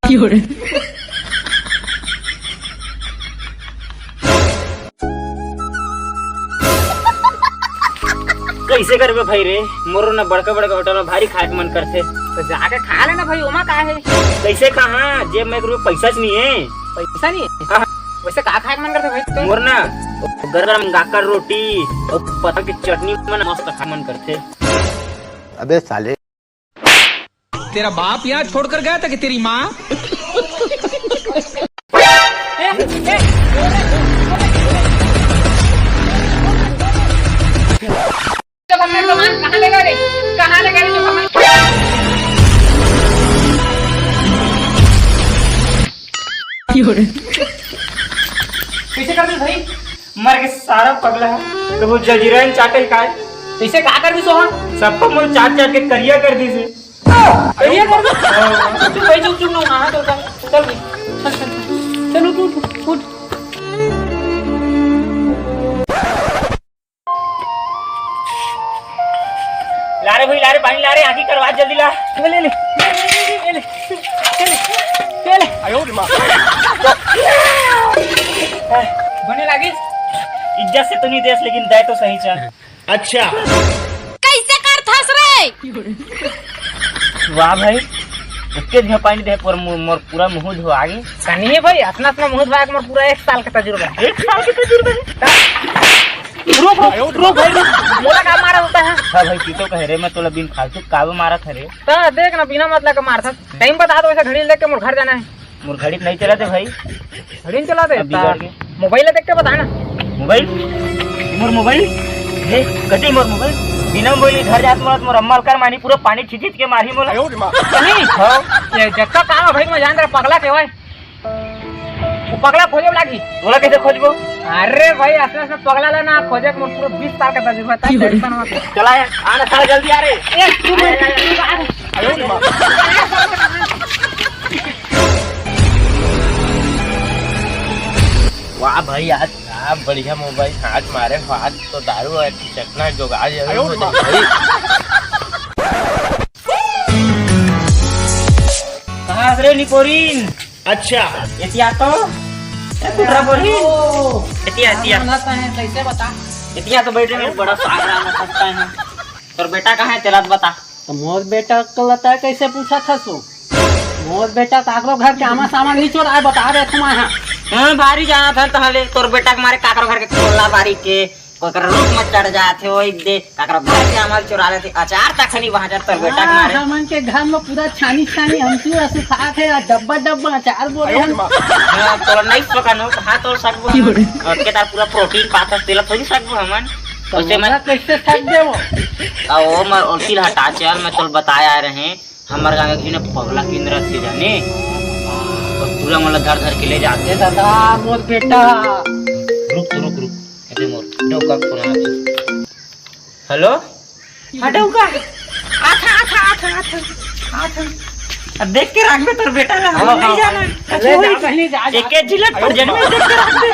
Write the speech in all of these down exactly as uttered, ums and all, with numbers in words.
कैसे करबे भाई रे, मोरो ना बड़का बड़का होटल में भारी खाए के मन करथे। तो जाके खा लेना भाई, ओमा का है? कैसे खाहा, जेब में एक रुपया पैसा च नहीं है। पैसा नहीं है? हाँ। वैसे का खाए के मन करथे भाई तो? मोर ना गरम गाकर रोटी और पत्ता की चटनी मन मस्त खाए मन करथे। अबे साले। तेरा बाप यहाँ छोड़कर गया था कि तेरी माँ? ए, ए, तो भगवान को मान कहाँ ले गए रे? कहाँ ले गए रे तो भगवान? कैसे कर दे भाई? मर के सारा पगला है। तो वो जजीरा इन चाटे का है? तो इसे का कर दी सोहन? सबको मुंह चाट चाट के करिया कर दी से। करिया कर दी? तू भाई चुप चुप ना, हाँ, तो चल, चल भाई। चल, चल, चल। चल, उठ, उठ, उठ। ला रे भाई, ला रे, पानी ला रे, आँखी करवा जल्दी ला। ले, ले, ले। ले, ले, ले, ले, ले, ले। आयो रे माँ। बने लागिस? इज्जत से तो नहीं देस, लेकिन दे तो सही चल। अच्छा। कैसे करथस रे? वाह भाई, एके झन पानी दे पर मो-, मोर पूरा मुंह धोआ गे। कनिए भाई, अतना अतना मुंह धोआ के मोर पूरा एक साल का तजुर्बा है। एक साल का तजुर्बा है? रुक, रुक, रुक भाई, रुक। मोला का मारा होता है? हाँ भाई, तू तो कहे रे, मैं तोला बिन फालतू काबू मारा था रे। ता देख ना, बिना मतलब का मारथस। टाइम बता दो, वैसे घड़ी लेके मोर घर जाना है। मोर घड़ी नहीं चलाते भाई। घड़ी नहीं चलाते? अब बिगड़ ता गे। मोबाइल देख के बता ना। मोबाइल? मोर मोबाइल? हे, कटे मोर मोबाइल? बिना मोबाइल घर जात मोर, मोर अम्मा अलकर मानी पूरा पानी छिचित के मारी मोला। आयो रे माँ। नहीं। हाँ। ये जक्का काम है भाई, मैं जान रहा पगला के भाई। वो पगला खोजे लागी। बोला कैसे खोजबो? अरे भाई, असले असले पगला ले ना खोजे, मोर पूरा बीस साल का तजुर्बा है, tension मत ले। चला यार, आना साला जल्दी आ रे। ए, तू आयो रे माँ। वाह भाई, आज क्या बढ़िया मोबाइल हाथ मारे, हाथ तो दारू और चखना जोगाड़ जरूर हो जाए भाई। कहाँ हस रे निपोरिन? अच्छा। एतिया तो? ए, कुटरा बोरी? एतिया, एतिया। कैसे बता? एतिया तो बैठे में बड़ा साग राम सकता है। तोर बेटा कहाँ है, तेला तो बता। तो मोर बेटा को लता कैसे पूछा था सो? मोर बेटा काकरो घर के आमा सामान नहीं चोराए, बता रहे तुम्हारा। हाँ, बाहरी जाना था तहले, तोर बेटा के मारे काकरो घर के खोला बारी के, ओकर रूप में चढ़ जात हे, ओई दे, काकरो घर के आमा चोरा लेथे, अचार तक नहीं वहाँ जात तोर बेटा के मारे। हमन के घर में पूरा छानी छानी हमसू सुखात हे, और डब्बा डब्बा अचार बोले हम। हाँ, तोला नहीं पका नो, हाँ, तोल सकबो हम। और के तार पूरा प्रोटीन पाता, तेला थोड़ी सकबो हमन। तो वैसे मैं कैसे सक देवो? आ, ओ, मैं ओलती हटा, चल, मैं तोल बताया रहे, हमर गाँव के ने पगला किंद रथे जाने, और पूरा मोला धर धर के ले जाते। ए दादा, मोर बेटा। रुक तो, रुक, रुक। अरे मोर डौका फोन आ। हेलो? हाँ, डौका। आथा, आथा, आथा, आथा, आथा। अब देख के राख में तोर बेटा ला, हाँ, नहीं हाँ। जाना। ले जा, कहीं जा, जा। एक एक जिला पर जन्म देख के राख दे।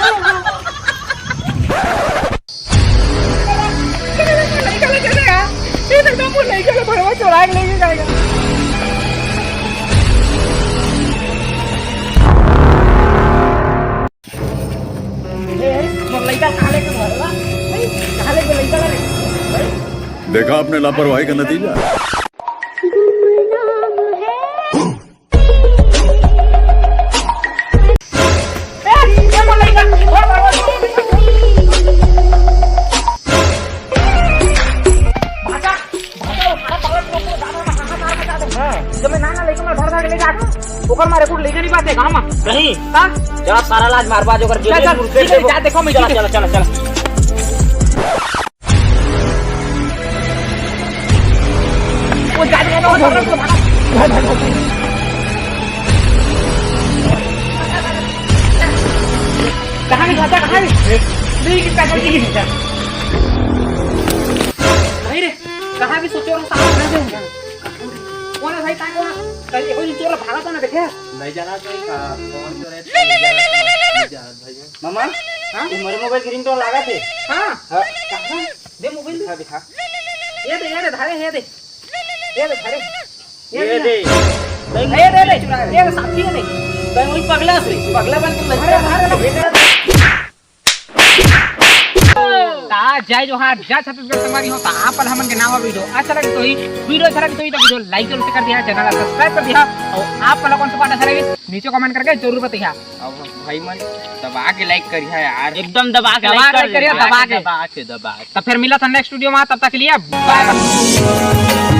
देखा आपने लापरवाही का नतीजा। जब मैं नाना लइका मन धर धर के ले जात हूँ, ओकर मारे कुछ लइका नहीं बात देखा हम। नहीं। का? जरा सारा लाज मारबा जो कर चल, चल, चल, चल, देखो मैं चला, चला, चला, चला। कहाँ भी खाता, कहाँ भी? नहीं, कितना जल्दी ही नहीं था। भाई रे, कहाँ भी सोचो, साला कहाँ से होगा? कौन है भाई, कहाँ, कौन है? कल एक दिन चोर भागा तो ना देखे? नहीं जाना तो एक, आ, कौन चोर है? नहीं जाना, नहीं जाना भाई। मामा, हाँ? ये मेरे मोबाइल की रिंगटोन लगा थे। हाँ? हाँ। कहाँ? दे मोबाइल दे। दिखा, दिखा। ये दे, ये दे, धारे, ये दे। ये दे, धारे। ये ये दे। ए, रे, रे, ये साथी हे नहीं। तैं वही पगला से, पगला बन के लइका। ता जय जोहार, जय छत्तीसगढ़ संगवारी हो। ता आप मन हमन के नवा video अच्छा लगे तो ही, video अच्छा लगे तो ही तो video like जरूर से कर दिहा, channel ला subscribe कर दिहा। अउ आप मन ला कौन सा part अच्छा लगे नीचे comment करके जरूर बताइहा। अब भाई मन दबा के like करिहा यार। एकदम दबा के दबा like के कर like करिहा, दिहा। दबा के। दबा के, दबा के। तो फिर मिलत हन next video में, तब तक के लिए bye bye।